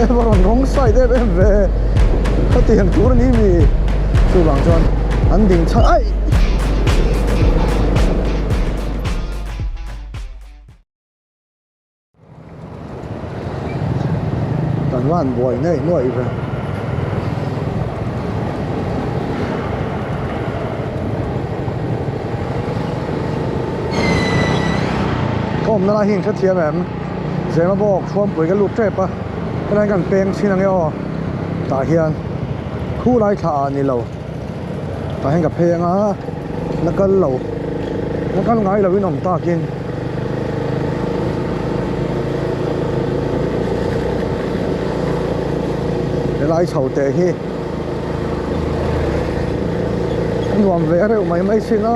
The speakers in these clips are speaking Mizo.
A rawn wrong side em em ve khatiang tur a ni mi chuvang chuan an ding chhan aih. Kan van buai ngei nuaih ve. Ka awmna lai hi in hrethiam em? Zema bawk Thuampui ka lut tep a, helai kan peng chhin ange aw. Tah hian khu lai thla ah ni lo, tah hian ka phei anga la kal lo, la kal ngai lo in awm takin. Helai chho teh hi a nuam ve reuh mai mai sin a.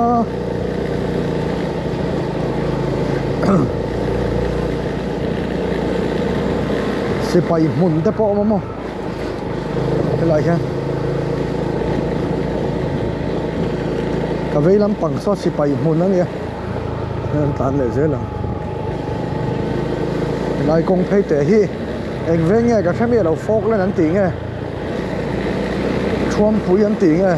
Sipai hmun te pawh a awm a maw helaiah hian ka vei lampang saw sipai hmun a nia an tlan leh zel ang helai kawng phei teh hi eng veng nge ka hre miah lo Falkland an tih nge Thuampui an tih nge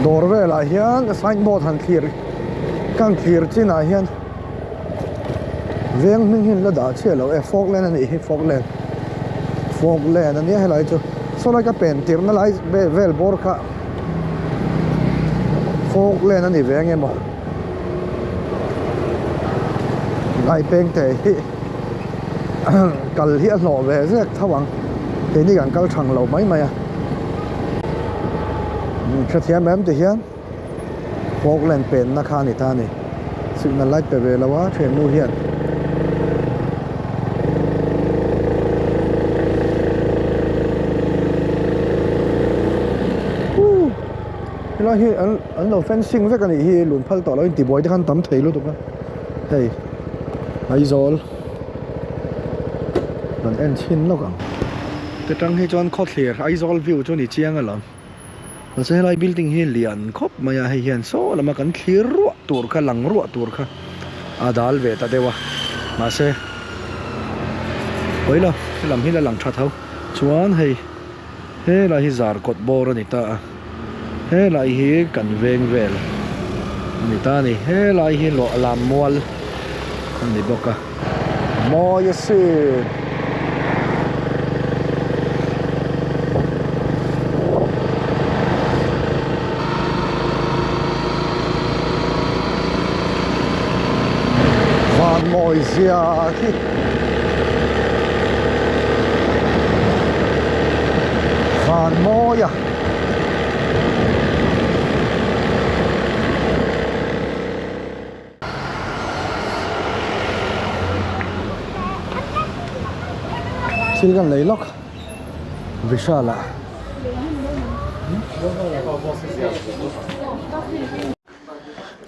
dawr velah hian signboard han thlir kan thlir chinah hian veng hming hi an la dah chiah lo e Falkland a nih hi Falkland Falkland a nia helai chu saw lai ka pen tirhna lai vel bawr kha Falkland a ni ve ang emaw lai peng te hi kal hi a hlawh ve zek tho ang keini kan kal thang lo mai mai a hrethiam em ti hian Falkland penna kha a ni ta a ni signal light pe ve lo a thiannu hian. Helai hi an an lo fencing vek a nih hi lun phal tawh lo in tibuai te khan tam thei lutuk a hei Aizawl kan en chhin lawk ang te tang hi chuan khawthlir Aizawl view chu ni chiang alawm mahse helai building hi lian khawp mai a hei hian saw lama kan thlir ruah tur kha lang ruah tur kha a dal ve ta deuh a mahse pawi lo helam hi la lang tha tho chuan hei. Helai hi zar kawt bawr a ni ta a, helai hi kan veng vel a ni ta a ni, helai hi lawh lam mual a ni bawk a. Mawi a sin. Van mawi zia khi. Van mawi a. Thil kan lei lawk Vishal ah.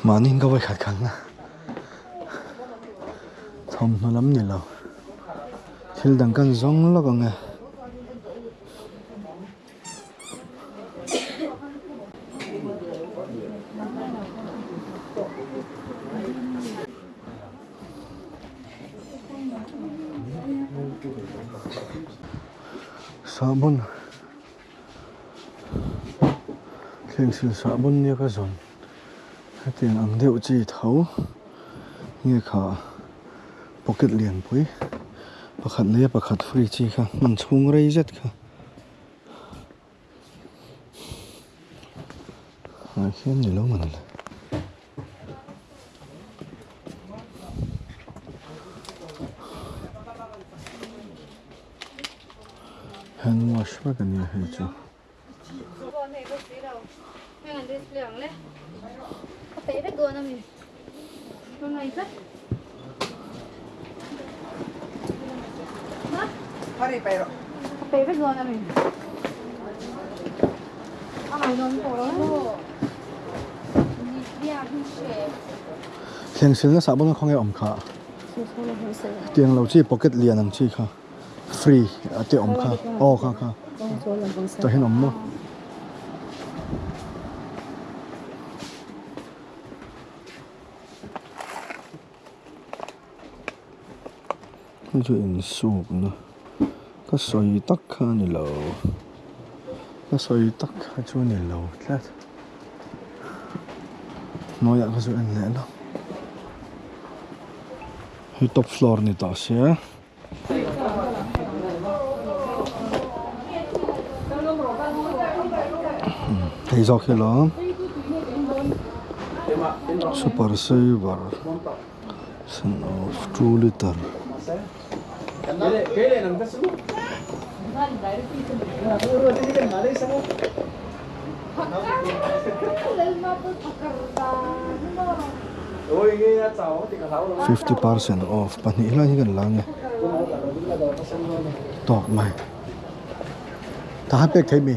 Mahni in ka vawikhat khalna. Thawmhnaw lam ni lo thil dang kan zawng lawk ang e. Sahbawn thleng sil sahbawn nia ka zawn. Hetiang ang deuh chi tho nge kha pocket lianpui pakhat nei a pakhat free chi kha hman chhung rei zet kha ah khian ni lo man le. Hand wash vek a nia hei chu. Thleng silna sahbawn a khawnge awm kha tiang lo chi pocket lian ang chi kha. Free a te awm kha aw kha kha tah hian awm maw. Hei chu insukna ka sawi tak kha a ni lo ka sawi tak kha chu a ni lo tlat hnuaiah kha chu en leh lo hei top floor ni tawh sia. Hei zawk hi lawm super saver sen of two litre 50% off pahnih hlai hi kan la nge tawk mai ta han pek thei mi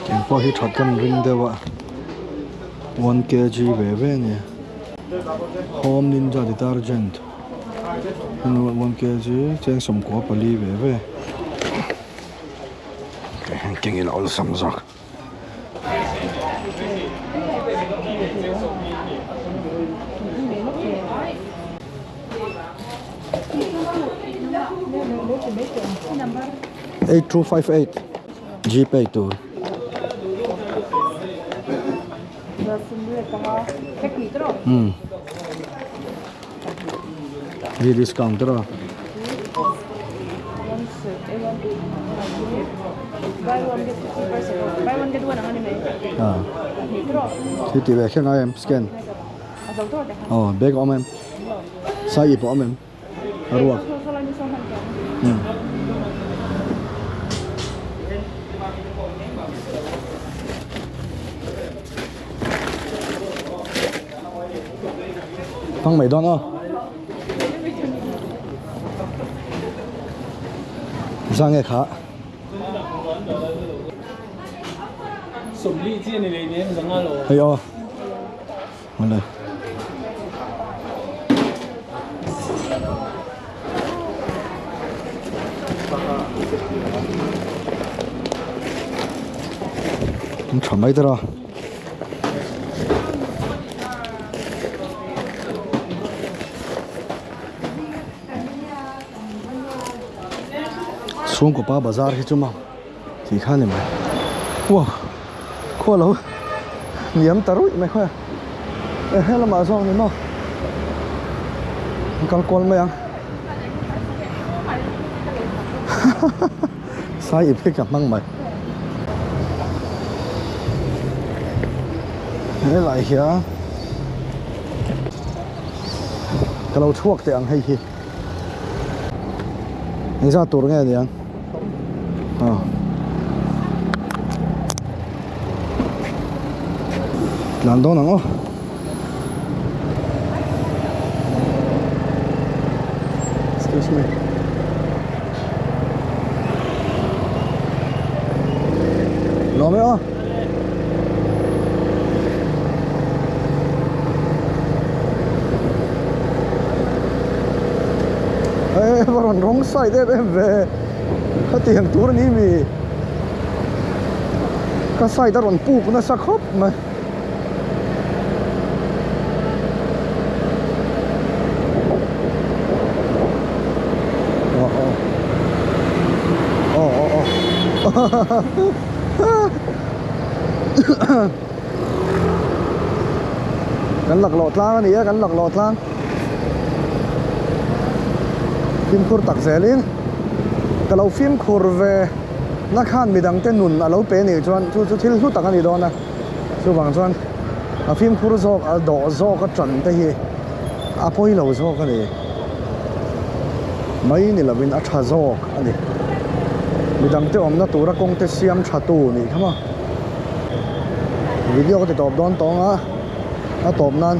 Eng pawh hi that kan ring deuh a 1 kg ve ve a nia home ninja detergent 1 kg cheng sawmkua pali ve ve keng ila awlsam zawk. 8258 Gpay tur. Um. Hi discount tawh a. Hi ti ve kher ngai em scan. Aw bag a awm em? Sai ip a awm em? A ruak. Um. Hmang mai dawn aw. Zang nge kha. Hei aw. Awle. An tha mai der a. Chhungkaw pa bazar hi chu maw tih kha a ni mai. Wow khua lo hniam ta ruih mai khaw e he lamah zawk ni maw an kal kual mai ang sai ip hi ka hmang mai helai hian ka lo chhuak teh ang hei hi engzat tur nge niang aw tlan dawn ang aw excuse me lawm e aw Ê va rawn rawng side em em ve khatiang tur a ni mi ka side a rawn puk nasa khawp mai. Aw aw aw Kan laklawh tlang a ni a, kan laklawh tlang. Fimkhur tak zelin ka lo fimkhur ve na khan midangte nun a lo pe nih chuan chu chu thil hlu tak a ni dawn a. Chuvang chuan a fimkhur zawk a dawh zawk a tan te hi a pawi lo zawk a ni. Mai ni lovin a tha zawk a ni. Midangte awmna tura kawng te siam tha tu nih kha maw. Video ka ti tawp dawn tawng a, a tawp nan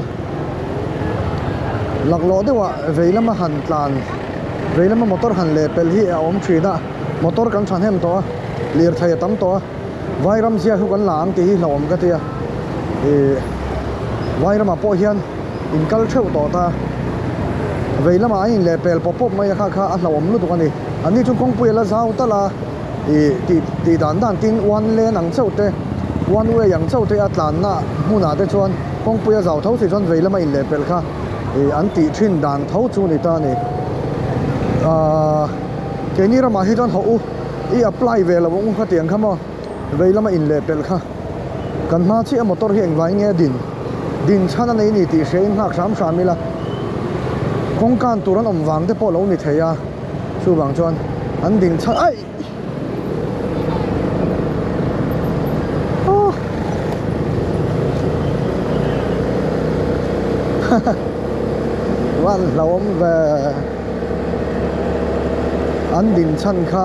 laklawh deuhah vei lama han tlan vei lama motor han leh pelh hi a awm thin a, motor kan thahnem tawh a, lirthei a tam tawh a. Vairam ziak chu kan la ang tih hi hlauhawm ka ti a, ih Vairamah pawh hian in kal theuh tawh ta, vei lamah an inleh pel pawp pawp mai a kha kha a hlauhawm lutuk a ni, an ni chu kawngpui a la zau tal a, Ih tih tih dan dan tin one lane ang chauh te one way ang chauh te a tlanna hmunah te chuan kawngpui a zau tho si chuan vei lama inlehpelh kha ih an tih thin dan tho chu ni ta a ni. Ahh keini ramah hi chuan hawh u i apply ve lo ang u kha tiang kha maw vei lama inlehpelh kha kan hma chiah a motor hi engvangin nge a din din chhan a nei ni tih hria in nghak hram hram ila kawngkan tur an awm vang te pawh lo ni thei a. Chuvang chuan an ding chhan aih aw haha van hlauhawm ve an ding chhan kha.